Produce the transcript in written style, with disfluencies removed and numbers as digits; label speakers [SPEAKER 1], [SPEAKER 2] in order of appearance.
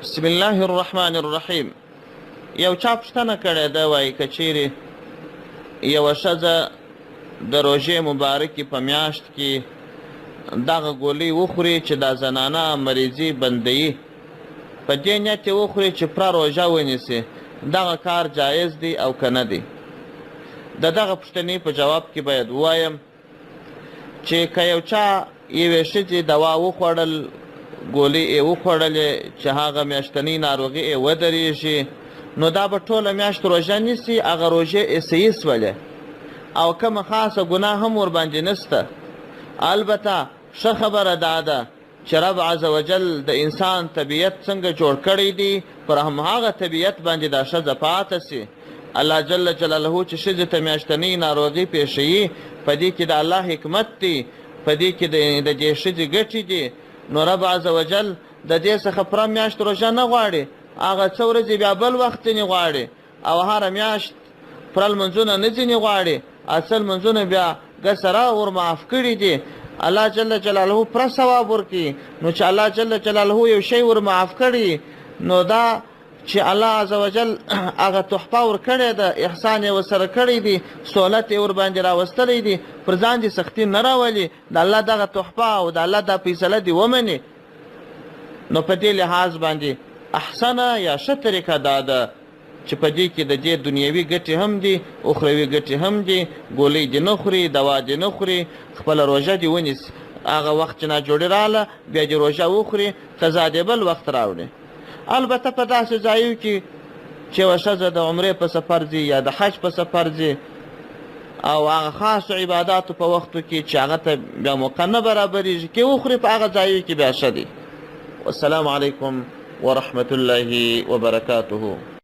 [SPEAKER 1] بسم الله الرحمن الرحیم. یو چا پوښتنه کړې ده، وایي که چیرې یوه ښځه د روژې مبارکې په میاشت کې دغه ګولۍ وخوري چې دا زنانه مریضي بندوي، په دې نیت یې وخوري چې پوره روژه ونیسي، دغه کار جایز دی او که نه دی؟ د دغه پوښتنې په جواب کې باید ووایم چې که یو چا یوې ښځې دوا وخوړل، ګولۍ یې وخوړلې چې هغه میاشتنۍ ناروغي یې ودرېږي، نو دا به ټوله میاشت روژه نیسي، هغه روژې یې صحیح سولې او کومه خاصه ګناه هم ورباندې نسته. البته ښه خبره دا ده چې رب عز وجل د انسان طبیعت څنګه جوړ کړی دی، پر هماغه طبیعت باندې دا ښځه پاته سي. الله جل جلاله چې ښځې ته میاشتنۍ ناروغي پېښوي، په دې کې د الله حکمت دی، په دې کې د دې ښځې ګټې دي. نو رب عز وجل د دې څخه پوره میاشت روژه نه غواړي، هغه څه ورځې بیا بل وخت ځینې غواړي، او هره میاشت پوره لمونځونه نه ځینې غواړي، اصل لمونځونه بیا ګسره ور معاف کړي دي. الله جل جلاله پوره ثواب ورکړي. نو چې الله جل جلاله یو شی ور معاف کړي، نو دا چې الله عز وجل هغه تحفه ورکړې ده، احسان یې ورسره کړی دی، سهولت یې ورباندې راوستلی دی، پر ځان دې سختي نه راولي، د الله دغه تحفه او د الله دا فیصله دې ومني. نو په دې لحاظ باندې احسنه یا ښه طریقه دا ده چې په دې کې د دې دنیوي ګټې هم دي، اخروي ګټې هم دي. ګولۍ دې نه خوري، دوا دې نه خوري، خپله روژه دې ونیسي. هغه وخت چې ناجوړي راله بیا دې روژه وخوري، قضا دې بل وخت راوړي. البته په داسې ځایو کې چې یوه ښځه د عمرې په سفر ځي یا د حج په سفر ځي، او هغه خاصو عباداتو په وختو کې چې هغه ته بیا موقع نه برابرېږي، کې وخوري، په هغه ځایو کې بیا ښه دی. والسلام علیکم ورحمة الله وبرکاته.